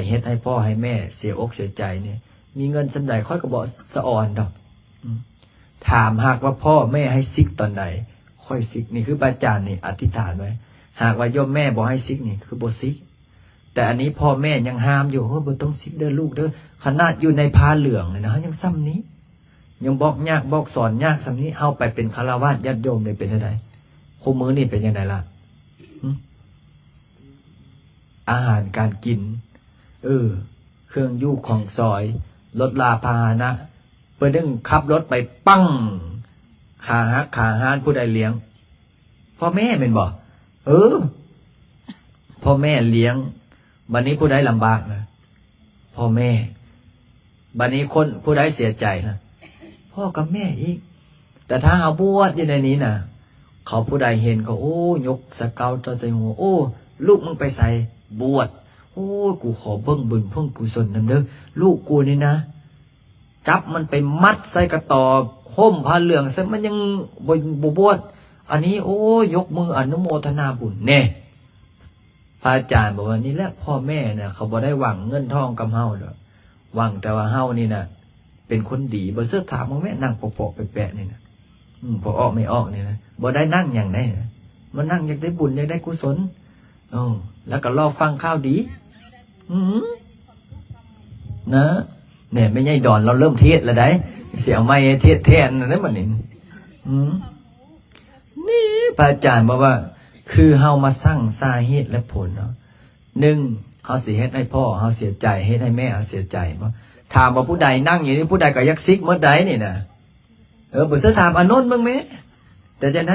ເຮັດໃຫ້ພໍ່ໃຫ້ແມ່ເສຍອົກເສຍໃຈນີ້ ມີເງິນສ່ຳໃດຂ້ອຍກໍບໍ່ສະອອນດອກ. ອືມ ຖາມຫາກວ່າພໍ່ແມ່ໃຫ້ສິກຕອນໃດ ຂ້ອຍສິກ. ນີ້ຄືພະອາຈານນີ້ອະທິຖານໄວ້ ຫາກວ່າໂຍມແມ່ບໍ່ໃຫ້ສິກນີ້ຄືບໍ່ສິກ. ແຕ່ອັນນີ້ພໍ່ແມ່ຍັງຫ້າມຢູ່ ໂອ້ ບໍ່ຕ້ອງສິກເດີລູກເດີ. ຂະໜາດຢູ່ໃນຜ້າເຫຼືອງນີ້ນະ ເຮົາຍັງສ່ຳນີ້ ຍັງບອກຍາກບອກສອນຍາກສ່ຳນີ້ ເຮົາໄປເປັນຄາລະວາດຍາດໂຍມນີ້ເປັນຈັ່ງໃດ? ຄູ່ມື້ນີ້ເປັນຈັ່ງໃດລະ? ຫຶ? ອາຫານການກິນ ເອີ ເຄື່ອງຢູ່ຂອງສອຍ ລົດລາພາຫະນະ ປຶ້ງ ຂັບລົດໄປ ປັ້ງ ຂາຫັກຂາຫານ ຜູ້ໃດລ້ຽງ? ພໍ່ແມ່ແມ່ນບໍ່? ເອີ ພໍ່ແມ່ລ້ຽງ. ບັດນີ້ຜູ້ໃດລຳບາກນະ? ພໍ່ແມ່. ບັດນີ້ຄົນຜູ້ໃດເສຍໃຈນະ? ພໍ່ກັບແມ່ອີກ. ແຕ່ຖ້າເຮົາບວດຢູ່ໃນນີ້ນະ ເຂົາຜູ້ໃດເຫັນເຂົາ ໂອ້ ຍົກສະເກົາຕໍ່ໃສ່ຫົວ ໂອ້ ລູກມຶງໄປໃສ? ບວດ. ໂອ້ ກູຂໍເບິ່ງບຸນເບິ່ງກຸສົນນຳເດີ ລູກກູນີ້ນະ ຈັບມັນໄປມັດໃສ່ກະຕໍ ຫົ່ມຜ້າເຫຼືອງໃສ່ ມັນຍັງບໍ່ ບໍ່ບວດ. ອັນນີ້ ໂອ້ ຍົກມືອະນຸໂມທະນາບຸນແນ່. ພະອາຈານບອກວ່າ ນີ້ແຫຼະ ພໍ່ແມ່ນະ ເຂົາບໍ່ໄດ້ຫວັງເງິນທອງກັບເຮົາດອກ ຫວັງແຕ່ວ່າເຮົານີ້ນະ ເປັນຄົນດີ. ບໍ່ເຊີດຖາມເບິ່ງແມ່ ນັ່ງເປາະໆແປະໆນີ້ນະ ອືມ ພໍອອກໄມ່ອອກນີ້ນະ ບໍ່ໄດ້ນັ່ງຫຍັງໃດ ມານັ່ງຢາກໄດ້ບຸນ ຢາກໄດ້ກຸສົນ. ເອີ ແລ້ວກໍລໍຟັງຂ່າວດີ. ອືມ ນະ ແນ່ ແມ່ໃຫຍ່ດອນລາວເລີ່ມເທດແລ້ວໃດ໋ ຊິເອົາໄມເທດແທນແລ້ວບັດນີ້. ອືມ ນີ້ພະອາຈານບອກວ່າ ຄືເຮົາມາຊັ່ງສາເຫດ ແລະ ຜົນເນາະ. ໜຶ່ງ ເຮົາຊິເຮັດໃຫ້ພໍ່ເຮົາເສຍໃຈ ເຮັດໃຫ້ແມ່ເຮົາເສຍໃຈບໍ່? ຖາມວ່າຜູ້ໃດນັ່ງຢູ່ນີ້ ຜູ້ໃດກໍຢາກສິກໝົດໃດນີ້ນະ. ເອີ ບໍ່ເຊື່ອຖາມອານົນເບິ່ງແມ້. ແຕ່ຈັ່ງໃດ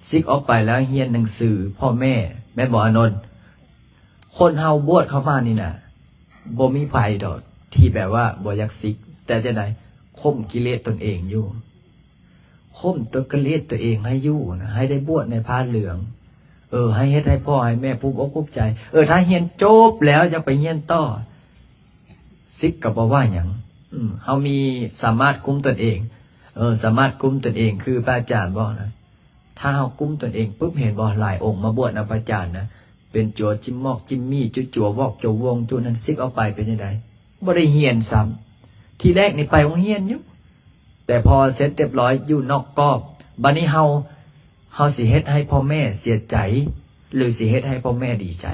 ສິກອອກໄປແລ້ວຮຽນໜັງສືພໍ່ແມ່ ແມ່ນບໍ່ອານົນ? ຄົນເຮົາບວດເຂົ້າມານີ້ນະ ບໍ່ມີໃຜດອກທີ່ແບບວ່າບໍ່ຢາກສິກ. ແຕ່ຈັ່ງໃດ ຂົ່ມກິເລດຕົນເອງຢູ່ ຂົ່ມຕົວກິເລດຕົວເອງໃຫ້ຢູ່ນະ ໃຫ້ໄດ້ບວດໃນຜ້າເຫຼືອງ. ເອີ ໃຫ້ເຮັດໃຫ້ພໍ່ໃຫ້ແມ່ພູມອົກພູມໃຈ. ເອີ ຖ້າຮຽນຈົບແລ້ວຢາກໄປຮຽນຕໍ່ ສິກກໍບໍ່ວ່າຫຍັງ. ອືມ ເຮົາມີ ສາມາດຄຸມຕົນເອງ. ເອີ ສາມາດຄຸມຕົນເອງ ຄືພະອາຈານບອກນະ ຖ້າເຮົາກຸມຕົນເອງປຶບ ເຫັນບໍ່ ຫຼາຍອົງມາບວດນຳພະອາຈານນະ ເປັນຈົວຈິມມອກຈິມມີ ຈຸຈົວວອກຈົວວົງຈຸນັ້ນ ສິກອອກໄປເປັນຈັ່ງໃດ? ບໍ່ໄດ້ຮຽນຊ້ຳ. ທີແລກນີ້ໄປໂຮງຮຽນຢູ່ ແຕ່ພໍເສັດຮຽບຮ້ອຍຢູ່ນອກກອບ. ບັດນີ້ເຮົາ ເຮົາຊິເຮັດໃຫ້ພໍ່ແມ່ເສຍໃຈ ຫຼື ຊິເຮັດໃຫ້ພໍ່ແມ່ດີໃຈ?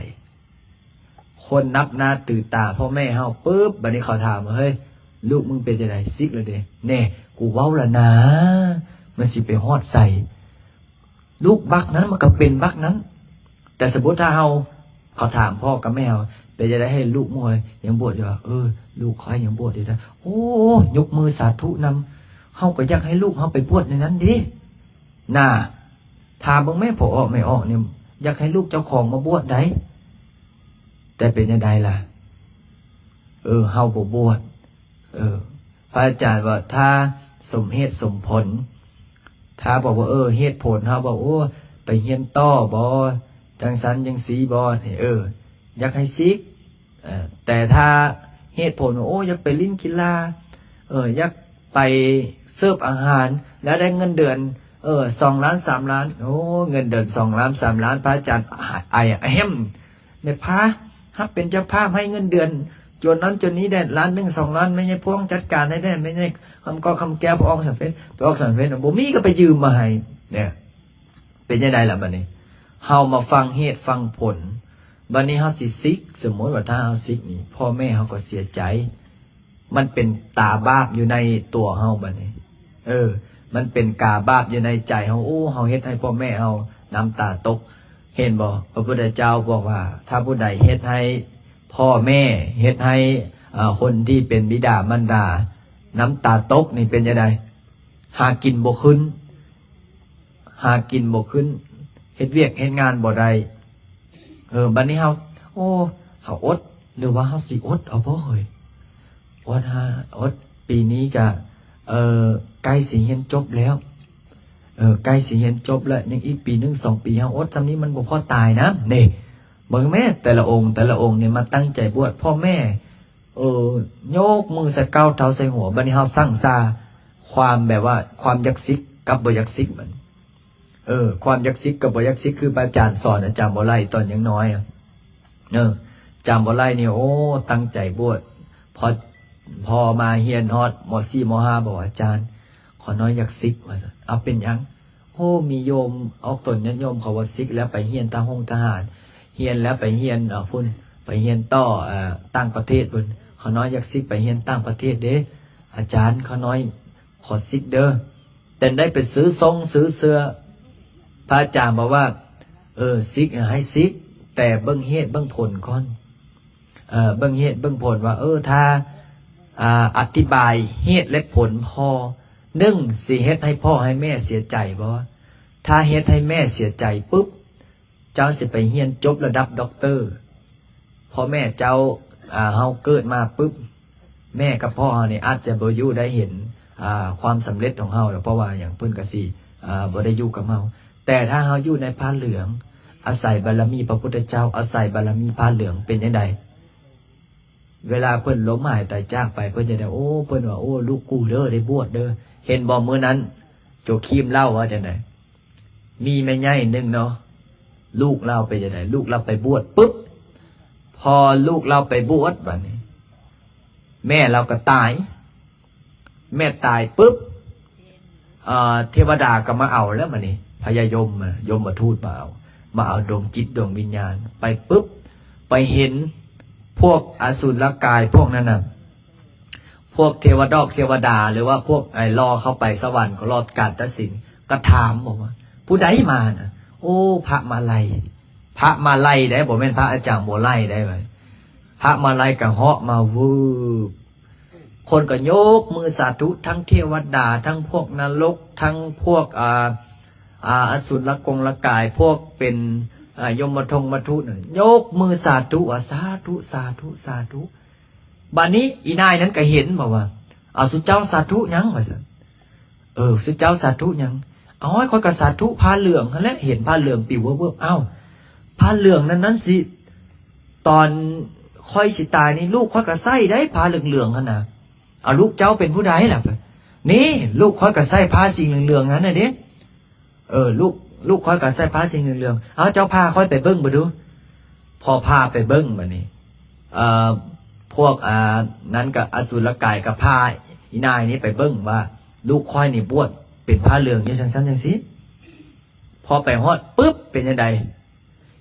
ຄົນນັບໜ້າຖືຕາພໍ່ແມ່ເຮົາປຶບ ບັດນີ້ເຂົາຖາມວ່າ ເຮີ້ຍ ລູກມຶງເປັນຈັ່ງໃດ? ສິກແລ້ວເດ. ແນ່ ກູເວົ້າແລ້ວນາ ມັນຊິໄປຮອດໃສ? ລູກບັກນັ້ນມັນກໍເປັນບັກນັ້ນ. ແຕ່ສົມມຸດຖ້າເຮົາ ເຂົາຖາມພໍ່ກັບແມ່ເຮົາ ເປັນຈັ່ງໃດໃຫ້ລູກມວຍ ຍັງບວດຢູ່? ເອີ ລູກຂ້ອຍຍັງບວດຢູ່ເດີ. ໂອ້ ຍົກມືສາທຸນຳ. ເຮົາກໍຢາກໃຫ້ລູກເຮົາໄປບວດໃນນັ້ນເດ. ໜ້າ ຖາມເບິ່ງແມ້ ພໍ່ອອກແມ່ອອກນີ້ ຢາກໃຫ້ລູກເຈົ້າຂອງມາບວດໃດ໋ ແຕ່ເປັນຈັ່ງໃດລະ? ເອີ ເຮົາບໍ່ບວດ. ເອີ ພະອາຈານວ່າ ຖ້າສົມເຫດສົມຜົນ ຖ້າບອກວ່າ ເອີ ເຫດຜົນ ເຮົາບອກ ໂອ້ ໄປຮຽນຕໍ່ບໍ ຈັ່ງຊັ້ນຈັ່ງຊີ້ບໍ ເອີ ຢາກໃຫ້ສິກ. ເອີ ແຕ່ຖ້າເຫດຜົນວ່າ ໂອ້ ຢາກໄປຫຼິ້ນກິລາ ເອີ ຢາກໄປເສີບອາຫານ ແລ້ວໄດ້ເງິນເດືອນ ເອີ ສອງລ້ານ ສາມລ້ານ ໂອ້ ເງິນເດືອນສອງລ້ານ ສາມລ້ານ ພະອາຈານອາຍອາແຮມ ແມ່ພາຮັບເປັນເຈົ້າພາບ ໃຫ້ເງິນເດືອນ ຈວນນັ້ນຈວນນີ້ແດ່ ລ້ານໜຶ່ງ ສອງລ້ານ ແມ່ໃຫຍ່ພວງຈັດການໃຫ້ແດ່ ແມ່ໃຫຍ່ຄຳກໍຄຳແກ້ວ ພະອອກສຳເພັດ ພະອອກສຳເພັດ ບໍ່ມີກໍໄປຢືມມາໃຫ້ ເນຍ ເປັນຈັ່ງໃດລະບັດນີ້? ເຮົາມາຟັງເຫດຟັງຜົນ. ບັດນີ້ເຮົາຊິສິກ ສົມມຸດວ່າຖ້າເຮົາສິກນີ້ ພໍ່ແມ່ເຮົາກໍເສຍໃຈ. ມັນເປັນຕາບາບຢູ່ໃນຕົວເຮົາບັດນີ້. ເອີ ມັນເປັນກາບາບຢູ່ໃນໃຈເຮົາ. ໂອ້ ເຮົາເຮັດໃຫ້ພໍ່ແມ່ເຮົານ້ຳຕາຕົກ. ເຫັນບໍ່? ພະພຸດທະເຈົ້າບອກວ່າ ຖ້າຜູ້ໃດເຮັດໃຫ້ພໍ່ແມ່ ເຮັດໃຫ້ ເອີ ຄົນທີ່ເປັນບິດາມານດານ້ຳຕາຕົກນີ້ເປັນຈັ່ງໃດ? ຫາກິນບໍ່ຂຶ້ນ ຫາກິນບໍ່ຂຶ້ນ ເຮັດວຽກເຮັດງານບໍ່ໄດ້. ເອີ ບັດນີ້ເຮົາ ໂອ້ ເຮົາອົດ ຫຼືວ່າເຮົາຊິອົດເອົາບໍ່ເຮີ້ຍ? ອົດຫາ ອົດ ປີນີ້ກະ ເອີ ໃກ້ຊິຮຽນຈົບແລ້ວ ເອີ ໃກ້ຊິຮຽນຈົບແລ້ວ ຍັງອີກປີໜຶ່ງສອງປີ ເຮົາອົດສ່ຳນີ້ມັນບໍ່ພໍຕາຍນະ. ເດ້ ເບິ່ງແມ້ ແຕ່ລະອົງ ແຕ່ລະອົງນີ້ມາຕັ້ງໃຈບວດ ພໍ່ແມ່ ເອີ ຍົກມືສະເກົາເທົາໃສ່ຫົວ. ບັດນີ້ເຮົາຊັ່ງຊາຄວາມແບບວ່າ ຄວາມຢາກສິກກັບບໍ່ຢາກສິກມັນ ເອີ ຄວາມຢາກສິກກັບບໍ່ຢາກສິກ ຄືພະອາຈານສອນ ອາຈານບໍ່ໄຫຼຕອນຍັງນ້ອຍ ເອີ ເ ຈາມບໍ່ໄຫຼນີ້ ໂອ້ ຕັ້ງໃຈບວດ. ພໍ ພໍມາຮຽນຮອດ ມໍສີ່ມໍຫ້າ ບອກວ່າ ອາຈານ ຂ້ານ້ອຍຢາກສິກ ວ່າຊັ້ນ. ເອົາ ເປັນຫຍັງ? ໂອ້ ມີໂຍມ ອອກຕົນຍາດໂຍມເຂົາວ່າສິກແລ້ວໄປຮຽນທະຫົງທະຫານ, ຮຽນແລ້ວໄປຮຽນ ເອີ ພຸ້ນ ໄປຮຽນຕໍ່ ເອີ ຕ່າງປະເທດພຸ້ນ. ຂ້ານ້ອຍຢາກສິກໄປຮຽນຕ່າງປະເທດເດ້ ອາຈານ ຂ້ານ້ອຍ ຂໍສິກເດີ. ແຕ່ໄດ້ໄປຊື້ຊົງຊື້ເສື້ອ ພະອາຈານບອກວ່າ ເອີ ສິກໃຫ້ສິກ ແຕ່ເບິ່ງເຫດເບິ່ງຜົນກ່ອນ. ເອີ ເບິ່ງເຫດເບິ່ງຜົນວ່າ ເອີ ຖ້າ ອາ ອະທິບາຍເຫດແລະຜົນພໍ ໜຶ່ງ ຊິເຮັດໃຫ້ພໍ່ໃຫ້ແມ່ເສຍໃຈບໍ່? ຖ້າເຮັດໃຫ້ແມ່ເສຍໃຈປຶບ ເຈົ້າຊິໄປຮຽນຈົບລະດັບດັອກເຕີ ພໍ່ແມ່ເຈົ້າ ອາ ເຮົາເກີດມາປຶບ ແມ່ກັບພໍ່ເຮົານີ້ອາດຈະບໍ່ຢູ່ໄດ້ເຫັນ ອາ ຄວາມສຳເລັດຂອງເຮົາດອກ. ເພາະວ່າຫຍັງ? ເພິ່ນກະຊິ ອາ ບໍ່ໄດ້ຢູ່ກັບເຮົາ. ແຕ່ຖ້າເຮົາຢູ່ໃນຜ້າເຫຼືອງ ອາໄສບາລະມີພະພຸດທະເຈົ້າ ອາໄສບາລະມີຜ້າເຫຼືອງ ເປັນຈັ່ງໃດ? ເວລາເພິ່ນລົ້ມຫາຍຕາຍຈາກໄປ ເພິ່ນຈະໄດ້ ໂອ້ ເພິ່ນວ່າ ໂອ້ ລູກກູເດີ ໄດ້ບວດເດີ. ເຫັນບໍ່ ມື້ນັ້ນໂຈຄີມເລົ່າວ່າຈັ່ງໃດ? ມີແມ່ໃຫຍ່ໜຶ່ງເນາະ ລູກລາວໄປຈັ່ງໃດ? ລູກລາວໄປບວດປຶບ ພໍລູກລາວໄປບວດບາດນີ້ ແມ່ລາວກໍຕາຍ. ແມ່ຕາຍປຶບ ເອີ ເທວະດາກໍມາເອົາແລ້ວບາດນີ້ ພະຍາຍົມ ຍົມມະທູດມາເອົາ ມາເອົາດວງຈິດດວງວິນຍານ. ໄປປຶບ ໄປເຫັນພວກອະສຸລະກາຍພວກນັ້ນນະ ພວກເທວະດອກເທວະດາ ຫຼືວ່າພວກໄອ້ລໍເຂົ້າໄປສະຫວັນ ກໍລໍການຕັດສິນ ກໍຖາມບອກວ່າ ຜູ້ໃດມານະ? ໂອ້ ພະມາໄລ. ພະມາໄລໄດ໋ ບໍ່ແມ່ນພະອາຈານບົວໄລໄດ໋. ພະມາໄລກໍເຫາະມາວືບ ຄົນກໍຍົກມືສາທຸ ທັງເທວະດາ ທັງພວກນະລົກ ທັງພວກ ອາ ອາ ອະສຸລະກົງລະກາຍ ພວກເປັນ ອາ ຍົມມະທົງມະທູດ ຍົກມືສາທຸວ່າ ສາທຸ ສາທຸ ສາທຸ. ບາດນີ້ອີນາຍນັ້ນກໍເຫັນ ບອກວ່າ ເອົາ ສຸເຈົ້າສາທຸຫຍັງ? ວ່າຊັ້ນ. ເອີ ສຸເຈົ້າສາທຸຫຍັງ? ເອົາ ຂ້ອຍກໍສາທຸຜ້າເຫຼືອງຫັ້ນແຫຼະ. ເຫັນຜ້າເຫຼືອງປິວເວີບໆ. ເອົ້າ ຜ້າເຫຼືອງນັ້ນ ນັ້ນຊິ ຕອນຂ້ອຍຊິຕາຍນີ້ ລູກຂ້ອຍກໍໃສ່ໄດ໋ ຜ້າເຫຼືອງໆຫັ້ນນະ. ເອົາ ລູກເຈົ້າເປັນຜູ້ໃດລະ? ນີ້ ລູກຂ້ອຍກໍໃສ່ຜ້າສີເຫຼືອງໆຫັ້ນນະເດ້. ເອີ ລູກ ລູກຂ້ອຍກໍໃສ່ຜ້າສີເຫຼືອງໆ. ເອົາ ເຈົ້າພາຂ້ອຍໄປເບິ່ງເບິ່ງດູ. ພໍພາໄປເບິ່ງບາດນີ້ ເອີ ພວກ ອາ ນັ້ນກໍອະສຸລະກາຍກໍພາອີນາຍນີ້ໄປເບິ່ງວ່າ ລູກຂ້ອຍນີ້ບວດເປັນຜ້າເຫຼືອງຢູ່ຈັ່ງຊັ້ນຈັ່ງຊີ້. ພໍໄປຮອດປຶບ ເປັນຈັ່ງໃດ?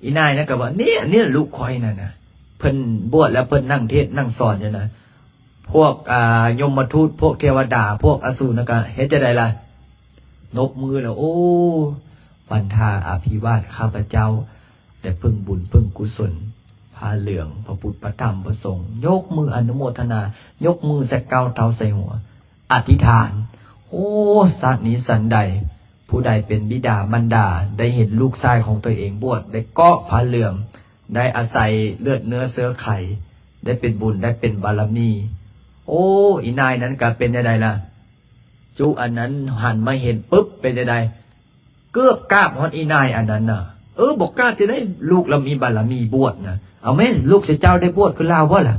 ອີນາຍນັ້ນກໍວ່າ ນີ້ ອັນນີ້ລະລູກຂ້ອຍນັ້ນນະ ເພິ່ນບວດແລ້ວເພິ່ນນັ່ງເທດນັ່ງສອນຢູ່ນະ. ພວກ ອາ ຍົມມະທູດ ພວກເທວະດາ ພວກອະສູນນັ້ນກໍເຮັດຈັ່ງໃດລະ? ນົບມືແລ້ວ ໂອ້ ວັນທາອະພິວາດ ຂ້າພະເຈົ້າໄດ້ເພິ່ງບຸນເພິ່ງກຸສົນ ຜ້າເຫຼືອງ ພະພຸດ ພະທຳ ພະສົງ ຍົກມືອະນຸໂມທະນາ ຍົກມືໃສ່ກ້າວເທົ້າໃສ່ຫົວ ອະທິຖານ ໂອ້ ຊາດນີ້ສັນໃດ ຜູ້ໃດເປັນບິດາມານດາ ໄດ້ເຫັນລູກຊາຍຂອງຕົວເອງບວດ ໄດ້ເກາະຜ້າເຫຼືອງ ໄດ້ອາໄສເລືອດເນື້ອເຊື້ອໄຂ ໄດ້ເປັນບຸນ ໄດ້ເປັນບາລະມີ. ໂອ້ ອີນາຍນັ້ນກະເປັນຈັ່ງໃດລະ? ຈຸອັນນັ້ນຫັນມາເຫັນປຶບ ເປັນຈັ່ງໃດ? ເກືອບກາບຮອດອີນາຍອັນນັ້ນນະ. ເອີ ບໍ່ກາບຈັ່ງໃດ ລູກລະມີບາລະມີບວດນະ. ເອົາແມ້ ລູກເຈົ້າໄດ້ບວດຄືລາວບໍ່ລະ?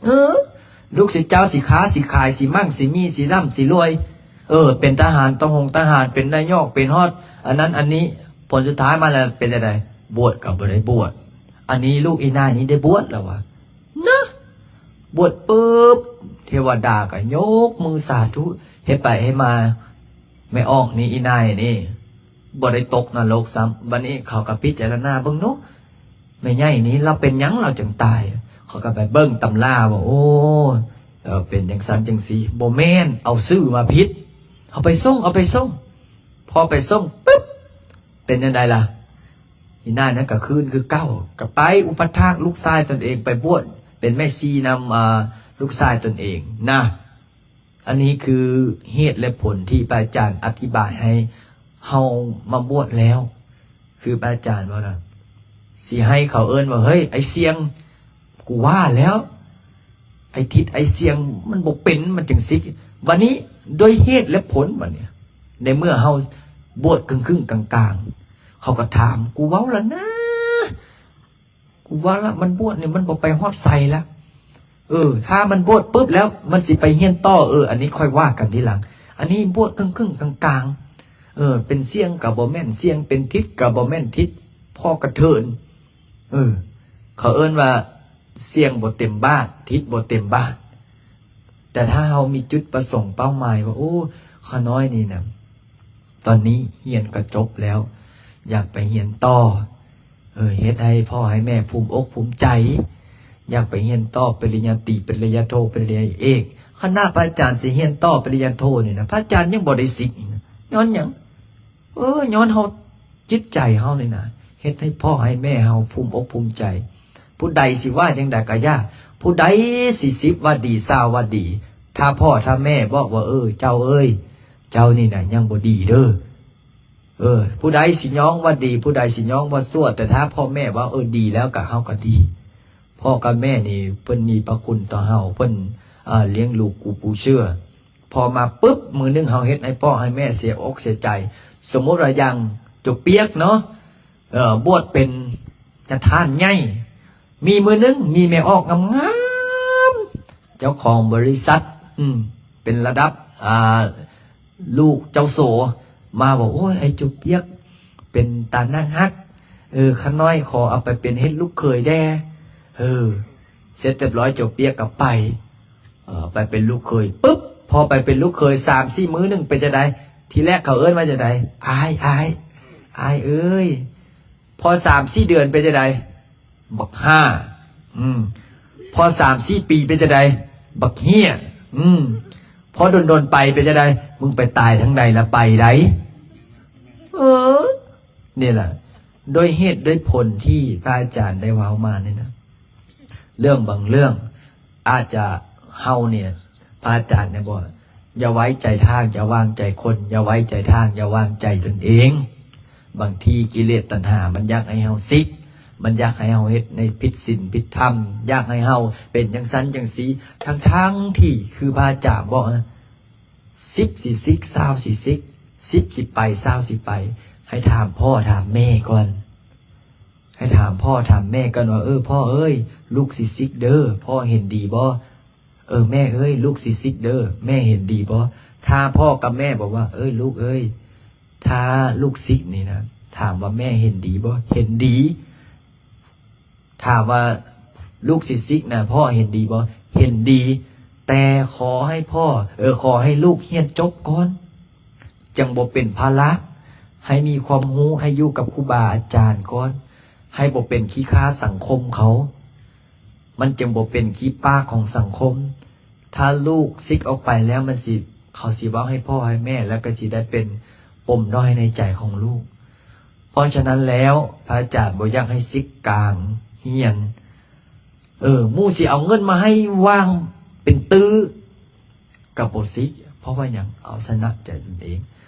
ເອີ ລູກສິເຈົ້າຊິຄ້າຊິຂາຍ ຊິໝັ້ງຊິມີ ຊິລ່ຳຊິລວຍ ເອີ ເປັນທະຫານ ຕ້ອງຫົງທະຫານ ເປັນນາຍົກ ເປັນຮອດອັນນັ້ນອັນນີ້ ຜົນສຸດທ້າຍມາແລ້ວເປັນຈັ່ງໃດ? ບວດກໍບໍ່ໄດ້ບວດ. ອັນນີ້ລູກອີນາຍນີ້ໄດ້ບວດແລ້ວວ່າ ນະ ບວດປຶບ ເທວະດາກໍຍົກມືສາທຸ ເຮັດໄປເຮັດມາ ແມ່ອອກນີ້ ອີນາຍນີ້ ບໍ່ໄດ້ຕົກນະລົກຊ້ຳ. ບັດນີ້ເຂົາກໍພິຈາລະນາເບິ່ງເນາະ ແມ່ໃຫຍ່ນີ້ລາວເປັນຫຍັງລາວຈຶ່ງຕາຍ? ເຂົາກໍໄປເບິ່ງຕຳລາວ່າ ໂອ້ ເອີ ເປັນຈັ່ງຊັ້ນຈັ່ງຊີ້ ບໍ່ແມ່ນ ເອົາຊື່ມາຜິດ ເອົາໄປສົ່ງ ເອົາໄປສົ່ງ. ພໍໄປສົ່ງປຶບ ເປັນຈັ່ງໃດລະ? ອີນາຍນັ້ນກໍຄືນຄືເກົ່າ ກໍໄປອຸປະຖາກລູກຊາຍຕົນເອງ ໄປບວດເປັນແມ່ຊີນຳ ອາ ລູກຊາຍຕົນເອງນະ. ອັນນີ້ຄືເຫດແລະຜົນທີ່ພະອາຈານອະທິບາຍໃຫ້ເຮົາມາບວດແລ້ວ ຄືພະອາຈານເວົ້ານະ ຊິໃຫ້ເຂົາເອີ້ນວ່າ ເຮີ້ຍ ໄອ້ສ່ຽງ ກູວ່າແລ້ວ ໄອ້ທິດ ໄອ້ສ່ຽງ ມັນບໍ່ເປັນ ມັນຈັ່ງຊີ້. ບັດນີ້ດ້ວຍເຫດແລະຜົນ ບັດນີ້ ໃນເມື່ອເຮົາບວດຄຶ່ງໆກາງໆ ເຂົາກໍຖາມ ກູເວົ້າລະນະ ກູວ່າລະ ມັນບວດນີ້ມັນບໍ່ໄປຮອດໃສລະ. ເອີ ຖ້າມັນບວດປຶບແລ້ວ ມັນຊິໄປຮຽນຕໍ່ ເອີ ອັນນີ້ຄ່ອຍວ່າກັນທີຫຼັງ. ອັນນີ້ບວດຄຶ່ງໆກາງໆ ເອີ ເປັນສ່ຽງກໍບໍ່ແມ່ນສ່ຽງ ເປັນທິດກໍບໍ່ແມ່ນທິດ ພໍກະເທີນ. ເອີ ເຂົາເອີ້ນວ່າ ສ່ຽງບໍ່ເຕັມບາດ, ທິດບໍ່ເຕັມບາດ. ແຕ່ຖ້າເຮົາມີຈຸດປະສົງເປົ້າໝາຍວ່າ ໂອ້ ຂ້ານ້ອຍນີ້ນະ ຕອນນີ້ຮຽນກໍຈົບແລ້ວ, ຢາກໄປຮຽນຕໍ່, ເອີ ເຮັດໃຫ້ພໍ່ໃຫ້ແມ່ພູມອົກພູມໃຈ, ຢາກໄປຮຽນຕໍ່ປະລິນຍາຕີ, ປະລິນຍາໂທ, ປະລິນຍາເອກ. ຄະນະພະອາຈານຊິຮຽນຕໍ່ປະລິນຍາໂທນີ້ນະ, ພະອາຈານຍັງບໍ່ໄດ້ສິກນີ້ນະ. ຍ້ອນຫຍັງ? ເອີ ຍ້ອນເຮົາ, ຈິດໃຈເຮົານີ້ນະ ເຮັດໃຫ້ພໍ່ໃຫ້ແມ່ເຮົາພູມອົກພູມໃຈ. ຜູ້ໃດຊິວ່າຈັ່ງໃດກໍຢ່າ, ຜູ້ໃດຊິສິບວ່າດີ, ຊາວວ່າດີ, ຖ້າພໍ່ຖ້າແມ່ບອກວ່າ ເອີ ເຈົ້າເອີຍ, ເຈົ້ານີ້ນະຍັງບໍ່ດີເດີ້. ເອີ ຜູ້ໃດຊິຍ້ອງວ່າດີ, ຜູ້ໃດຊິຍ້ອງວ່າຊົ່ວ, ແຕ່ຖ້າພໍ່ແມ່ເວົ້າ ເອີ ດີແລ້ວ ກະເຮົາກໍດີ. ພໍ່ກັບແມ່ນີ້ເພິ່ນມີພະຄຸນຕໍ່ເຮົາ, ເພິ່ນ ເອີ ລ້ຽງລູກກູປູເຊື່ອ. ພໍມາປຶບ ມື້ໜຶ່ງເຮົາເຮັດໃຫ້ພໍ່ໃຫ້ແມ່ເສຍອົກເສຍໃຈ. ສົມມຸດວ່າຢ່າງເຈົ້າປຽກເນາະ, ເອີ ບວດເປັນນາຍທ່ານໃຫຍ່. ມີມື້ໜຶ່ງ ມີແມ່ອອກງາມໆ ເຈົ້າຂອງບໍລິສັດ, ອືມ, ເປັນລະດັບ, ອ່າ, ລູກເຈົ້າໂສ ມາບອກ, ໂອ້ຍ, ໄອ້ເຈົ້າປຽກເປັນຕາໜ້າຮັກ. ເອີ, ຂ້ານ້ອຍຂໍເອົາໄປເປັນເຮັດລູກເຂີຍແດ່. ເອີ, ເສັດຮຽບຮ້ອຍ ເຈົ້າປຽກກໍໄປ, ເອີ, ໄປເປັນລູກເຂີຍປຶບ, ພໍໄປເປັນລູກເຂີຍສາມສີ່ມື້ໜຶ່ງເປັນຈັ່ງໃດ? ທີແລກເຂົາເອີ້ນວ່າຈັ່ງໃດ? ອ້າຍ, ອ້າຍ, ອ້າຍເອີຍ. ພໍສາມສີ່ເດືອນເປັນຈັ່ງໃດ? ບັກຫ່າ. ອືມ. ພໍສາມສີ່ປີເປັນຈັ່ງໃດ? ບັກເຫ້ຍ. ອືມ. ພໍດົນໆໄປເປັນຈັ່ງໃດ? ມຶງໄປຕາຍທາງໃດລະໄປໃດ? ເອີ ນີ້ລະ ໂດຍເຫດໂດຍຜົນທີ່ພະອາຈານໄດ້ເວົ້າມານີ້ນະ, ເລື່ອງບາງເລື່ອງ ອາດຈະເຮົານີ້ ພະອາຈານໄດ້ບອກ, ຢ່າໄວ້ໃຈທາງ, ຢ່າວາງໃຈຄົນ, ຢ່າໄວ້ໃຈທາງ, ຢ່າວາງໃຈຕົນເອງ. ບາງທີກິເລດຕັນຫາມັນຢາກໃຫ້ເຮົາສິກ, ມັນຢາກໃຫ້ເຮົາເຮັດໃນຜິດສິນຜິດທຳ, ຢາກໃຫ້ເຮົາເປັນຈັ່ງຊັ້ນຈັ່ງຊີ້, ທັງໆທີ່ຄືພະອາຈານບອກນະ, ສິບຊິສິກ, ຊາວຊິສິກ, ສິບຊິໄປ, ຊາວຊິໄປ, ໃຫ້ຖາມພໍ່ຖາມແມ່ກ່ອນ. ໃຫ້ຖາມພໍ່ຖາມແມ່ກ່ອນວ່າ, ເອີ ພໍ່ເອີຍ, ລູກຊິສິກເດີ້, ພໍ່ເຫັນດີບໍ່? ເອີ ແມ່ເອີຍ, ລູກຊິສິກເດີ້, ແມ່ເຫັນດີບໍ່? ຖ້າພໍ່ກັບແມ່ບອກວ່າ, ເອີ ລູກເອີຍ, ຖ້າລູກສິກນີ້ນະ, ຖາມວ່າແມ່ເຫັນດີບໍ່? ເຫັນດີ. ຖາມວ່າລູກຊິສິກນະ, ພໍ່ເຫັນດີບໍ່? ເຫັນດີ. ແຕ່ຂໍໃຫ້ພໍ່, ເອີ, ຂໍໃຫ້ລູກຮຽນຈົບກ່ອນ. ຈັ່ງບໍ່ເປັນພາລະ, ໃຫ້ມີຄວາມຮູ້, ໃຫ້ຢູ່ກັບຄູບາອາຈານກ່ອນ, ໃຫ້ບໍ່ເປັນຂີ້ຂ້າສັງຄົມເຂົາ, ມັນຈຶ່ງບໍ່ເປັນຂີ້ປາກຂອງສັງຄົມ. ຖ້າລູກສິກອອກໄປແລ້ວ ມັນຊິ, ເຂົາຊິເວົ້າໃຫ້ພໍ່ໃຫ້ແມ່ ແລ້ວກໍຊິໄດ້ເປັນປົມດ້ອຍໃນໃຈຂອງລູກ. ເພາະສະນັ້ນແລ້ວ ພະອາຈານບໍ່ຢາກໃຫ້ສິກກາງຮຽນ. ເອີ, ໝູ່ຊິເອົາເງິນມາໃຫ້ວາງເປັນຕື້ ກໍບໍ່ສິກ. ເພາະວ່າຫຍັງ? ເອົາຊະນະໃຈຕົນເອງ.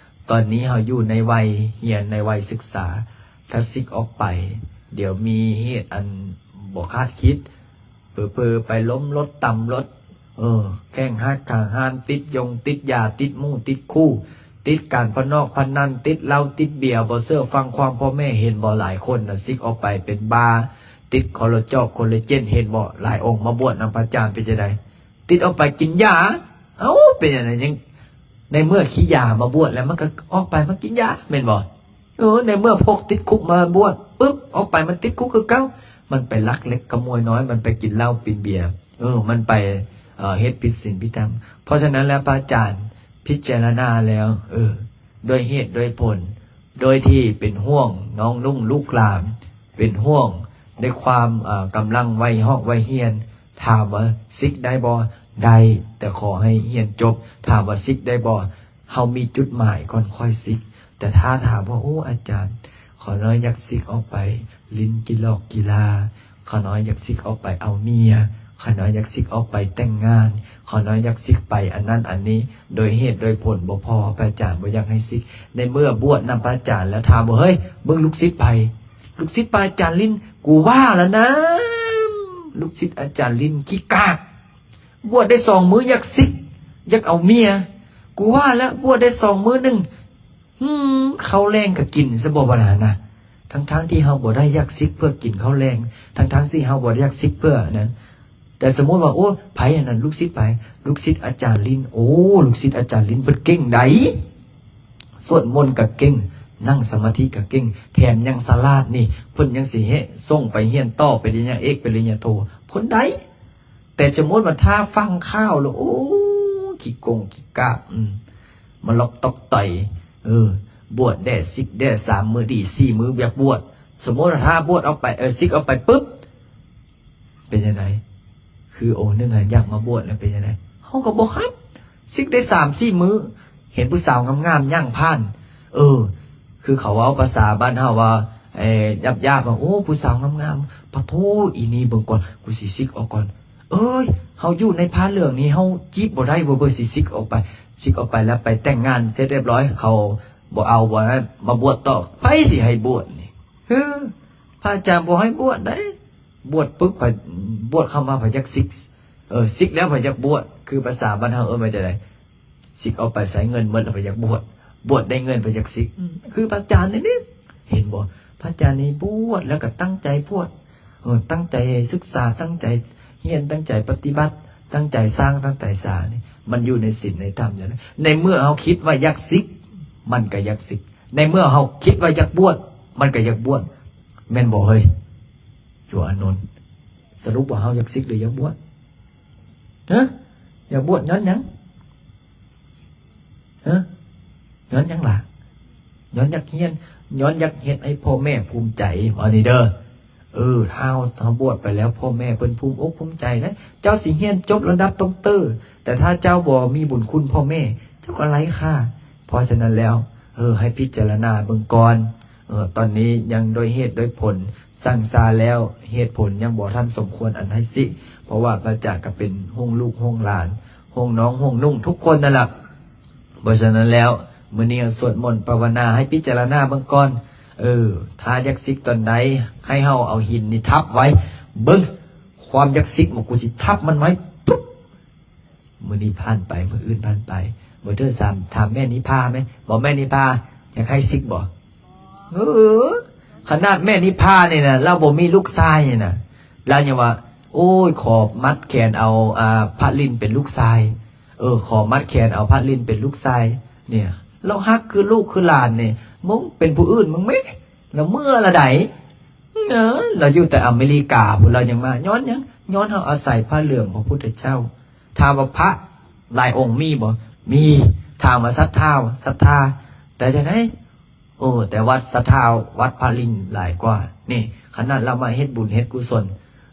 ຕອນນີ້ເຮົາຢູ່ໃນໄວຮຽນ, ໃນໄວສຶກສາ. ຖ້າສິກອອກໄປ, ດຽວມີເຫດອັນບໍ່ຄາດຄິດ, ເຜີໆໄປລົ້ມລົດ, ຕຳລົດ, ເອີ, ແຂ້ງຫັກ, ຂາຫັກ, ຕິດຢົງ, ຕິດຢາ, ຕິດໝູ່, ຕິດຄູ່, ຕິດການພະນອກພະນັນ, ຕິດເຫຼົ້າ, ຕິດເບຍ, ບໍ່ເຊື່ອຟັງຄວາມພໍ່ແມ່. ເຫັນບໍ່? ຫຼາຍຄົນນະ, ສິກອອກໄປເປັນບ້າ, ຕິດຄໍລາຈອກ, ຄໍລາເຈນ. ເຫັນບໍ່? ຫຼາຍອົງມາບວດນຳພະອາຈານເປັນຈັ່ງໃດ? ຕິດອອກໄປກິນຢາ. ເອົ້າ, ເປັນຫຍັງ? ຍັງ, ໃນເມື່ອຂີ້ຢາມາບວດແລ້ວ ມັນກໍອອກໄປມາກິນຢາ, ແມ່ນບໍ່? ເອີ, ໃນເມື່ອພວກຕິດຄຸກມາບວດປຶບ, ອອກໄປມັນຕິດຄຸກຄືເກົ່າ. ມັນໄປລັກເລັກຂະໂມຍນ້ອຍ, ມັນໄປກິນເຫຼົ້າກິນເບຍ, ເອີ, ມັນໄປ, ເອີ, ເຮັດຜິດສິນຜິດທຳ. ເພາະສະນັ້ນແລ້ວ ພະອາຈານພິຈາລະນາແລ້ວ, ເອີ, ດ້ວຍເຫດດ້ວຍຜົນ, ໂດຍທີ່ເປັນຫ່ວງນ້ອງນຸ່ງລູກຫຼານ, ເປັນຫ່ວງໃນຄວາມ, ເອີ, ກຳລັງໄວຮອກໄວຮຽນ. ຖາມວ່າສິກໄດ້ບໍ່? ໄດ້, ແຕ່ຂໍໃຫ້ຮຽນຈົບ. ຖາມວ່າສິກໄດ້ບໍ່? ເຮົາມີຈຸດໝາຍກ່ອນຄ່ອຍສິກ. ແຕ່ຖ້າຖາມວ່າ, ໂອ້ ອາຈານ, ຂ້ານ້ອຍຢາກສິກອອກໄປຫຼິ້ນກິລອກກິລາ, ຂ້ານ້ອຍຢາກສິກອອກໄປເອົາເມຍ, ຂ້ານ້ອຍຢາກສິກອອກໄປແຕ່ງງານ, ຂ້ານ້ອຍຢາກສິກໄປອັນນັ້ນອັນນີ້, ໂດຍເຫດໂດຍຜົນບໍ່ພໍ, ພະອາຈານບໍ່ຢາກໃຫ້ສິກ. ໃນເມື່ອບວດນຳພະອາຈານແລ້ວ ຖາມວ່າ, ເຮີ້ຍ, ເບິ່ງລູກສິດໃຜ? ລູກສິດພະອາຈານລິນ. ກູວ່າລະນະ, ລູກສິດອາຈານລິນຂີ້ກາກ. ບວດໄດ້ສອງມື້ຢາກສິກ, ຢາກເອົາເມຍ. ກູວ່າລະ, ບວດໄດ້ສອງມື້ໜຶ່ງ, ຫືມ, ເຂົ້າແລງກໍກິນຊະບໍ່ບັດນັ້ນນະ. ທັງໆທີ່ເຮົາບໍ່ໄດ້ຢາກສິກເພື່ອກິນເຂົ້າແລງ, ທັງໆທີ່ເຮົາບໍ່ໄດ້ຢາກສິກເພື່ອອັນນັ້ນ. ແຕ່ສົມມຸດວ່າ, ໂອ້, ໃຜອັນນັ້ນ? ລູກສິດໃຜ? ລູກສິດອາຈານລິນ. ໂອ້, ລູກສິດອາຈານລິນເພິ່ນເກັ່ງໃດ໋. ສວດມົນກໍເກັ່ງ, ນັ່ງສະມາທິກໍເກັ່ງ, ແຖມຍັງສະຫຼາດນີ້, ເພິ່ນຍັງຊິເຮັດ, ສົ່ງໄປຮຽນຕໍ່ປະລິນຍາເອກ, ປະລິນຍາໂທ, ພ ຄົນໃດ. ແຕ່ສົມມຸດວ່າຖ້າຟັງຂ່າວແລ້ວ ໂອ້ ຂີ້ກົງຂີ້ກາກ ອືມ ມາລັອກຕອກໄຕ ເອີ ບວດແດ່ ສິກແດ່ ສາມມື້ດີ ສີ່ມື້ຢາກບວດ. ສົມມຸດວ່າຖ້າບວດອອກໄປ ເອີ ສິກອອກໄປປຶບ ເປັນຈັ່ງໃດ? ຄື ໂອ້ ໜຶ່ງຫັ້ນຢາກມາບວດແລ້ວເປັນຈັ່ງໃດ? ເຮົາກໍບໍ່ຮັບ ສິກໄດ້ສາມສີ່ມື້ ເຫັນຜູ້ສາວງາມໆຍ່າງຜ່ານ ເອີ ຄືເຂົາເວົ້າພາສາບ້ານເຮົາວ່າ ເອີ ຫຍາບໆວ່າ ໂອ້ ຜູ້ສາວງາມໆ ປະໂທ ອີນີ້ເບິ່ງກ່ອນ ກູຊິສິກອອກກ່ອນ. ເອີຍ ເຮົາຢູ່ໃນຜ້າເຫຼືອງນີ້ ເຮົາຈີບບໍ່ໄດ້ເວີຍ ເບິ່ງ ຊິສິກອອກໄປ ສິກອອກໄປແລ້ວໄປແຕ່ງງານເສັດຮຽບຮ້ອຍ ເຂົາບໍ່ເອົາ ບໍ່ນັ້ນ ມາບວດຕໍ່ ໃຜຊິໃຫ້ບວດນີ້? ເອີ ພະອາຈານບໍ່ໃຫ້ບວດໃດ. ບວດປຶບ ບວດເຂົ້າມາ ໃຜຢາກສິກ ເອີ ສິກແລ້ວໃຜຢາກບວດ ຄືພາສາບ້ານເຮົາເອີ້ນວ່າຈັ່ງໃດ? ສິກອອກໄປໃຊ້ເງິນໝົດແລ້ວໃຜຢາກບວດ ບວດໄດ້ເງິນໃຜຢາກສິກ ອືມ ຄືພະອາຈານນີ້ເດ້ ເຫັນບໍ່? ພະອາຈານນີ້ບວດແລ້ວກໍຕັ້ງໃຈບວດ ເອີ ຕັ້ງໃຈສຶກສາ ຕັ້ງໃຈຮຽນ ຕັ້ງໃຈປະຕິບັດ ຕັ້ງໃຈສ້າງ ຕັ້ງໃຈສານີ້ ມັນຢູ່ໃນສິນໃນທຳຢູ່ແລ້ວ. ໃນເມື່ອເຮົາຄິດວ່າຢາກສິກ ມັນກໍຢາກສິກ ໃນເມື່ອເຮົາຄິດວ່າຢາກບວດ ມັນກໍຢາກບວດ ແມ່ນບໍ່ເຮີ້ຍ? ໂຍອານົນ ສະຫຼຸບວ່າເຮົາຢາກສິກ ຫຼື ຢາກບວດ? ຮະ ຢາກບວດຍ້ອນຫຍັງ? ຮະ ຍ້ອນຫຍັງລະ? ຍ້ອນຢາກຮຽນ ຍ້ອນຢາກເຮັດໃຫ້ພໍ່ແມ່ພູມໃຈ ວ່ານີ້ເດີ. ເອີ ຖ້າເຮົາ ເຮົາບວດໄປແລ້ວ ພໍ່ແມ່ເພິ່ນພູມອົກພູມໃຈເດ້. ເຈົ້າຊິຮຽນຈົບລະດັບດັອກເຕີ ແຕ່ຖ້າເຈົ້າບໍ່ມີບຸນຄຸນພໍ່ແມ່ ເຈົ້າກໍໄຮ້ຄ່າ. ເພາະສະນັ້ນແລ້ວ ເອີ ໃຫ້ພິຈາລະນາເບິ່ງກ່ອນ. ເອີ ຕອນນີ້ຍັງດ້ວຍເຫດດ້ວຍຜົນ ສັງສາແລ້ວ ເຫດຜົນຍັງບໍ່ທັນສົມຄວນອັນໃຫ້ສິກ ເພາະວ່າພະອາຈານກໍເປັນຫ່ວງລູກຫ່ວງຫຼານ ຫ່ວງນ້ອງຫ່ວງນຸ່ງທຸກຄົນນັ້ນລະ. ເພາະສະນັ້ນແລ້ວ ມື້ນີ້ສວດມົນພາວະນາໃຫ້ພິຈາລະນາເບິ່ງກ່ອນ. ເອີ ຖ້າຢາກສິກຕອນໃດ ໃຫ້ເຮົາເອົາຫີນນີ້ທັບໄວ້ ເບິ່ງ ຄວາມຢາກສິກ ວ່າກູຊິທັບມັນໄວ້ ປຸບ ມື້ນີ້ຜ່ານໄປ ມື້ອື່ນຜ່ານໄປ ມື້ເທີສາມ ຖາມແມ່ນິພາແມ ບອກແມ່ນິພາ ຢາກໃຫ້ສິກບໍ່? ເອີ ຂະໜາດແມ່ນິພານີ້ນະ ລາວບໍ່ມີລູກຊາຍນີ້ນະ ລາວຍັງວ່າ ໂອ້ຍ ຂໍມັດແຂນເອົາ ອ່າ ພະລິນເປັນລູກຊາຍ ເອີ ຂໍມັດແຂນເອົາພະລິນເປັນລູກຊາຍ ເນ່ຍ ລາວຮັກຄືລູກຄືຫຼານນີ້ ມຶງເປັນຜູ້ອື່ນມຶງແມ ລາວເມືອລະໃດ. ເອີ ລາວຢູ່ແຕ່ອາເມລິກາພຸ້ນ ລາວຍັງມາ ຍ້ອນຫຍັງ? ຍ້ອນເຮົາອາໄສພະເຫຼືອງພະພຸດທະເຈົ້າ. ຖາມວ່າພະຫຼາຍອົງມີບໍ່? ມີ. ຖາມວ່າສັດທາບໍ່? ສັດທາ. ແຕ່ຈັ່ງໃດ? ໂອ້ ແຕ່ວັດສັດທາ ວັດພະລິນຫຼາຍກວ່າ. ນີ້ ຂະໜາດລາວມາເຮັດບຸນເຮັດກຸສົນ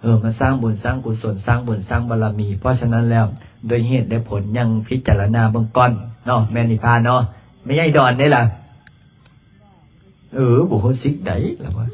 ເອີ ມາສ້າງບຸນສ້າງກຸສົນ ສ້າງບຸນສ້າງບາລະມີ. ເພາະສະນັ້ນແລ້ວ ດ້ວຍເຫດດ້ວຍຜົນ ຍັງພິຈາລະນາເບິ່ງກ່ອນເນາະ ແມ່ນິພາເນາະ. ແມ່ໃຫຍ່ດອນເດ້ລະ? ເອີ ບໍ່ຮູ້ສິກໃດລະວ່າ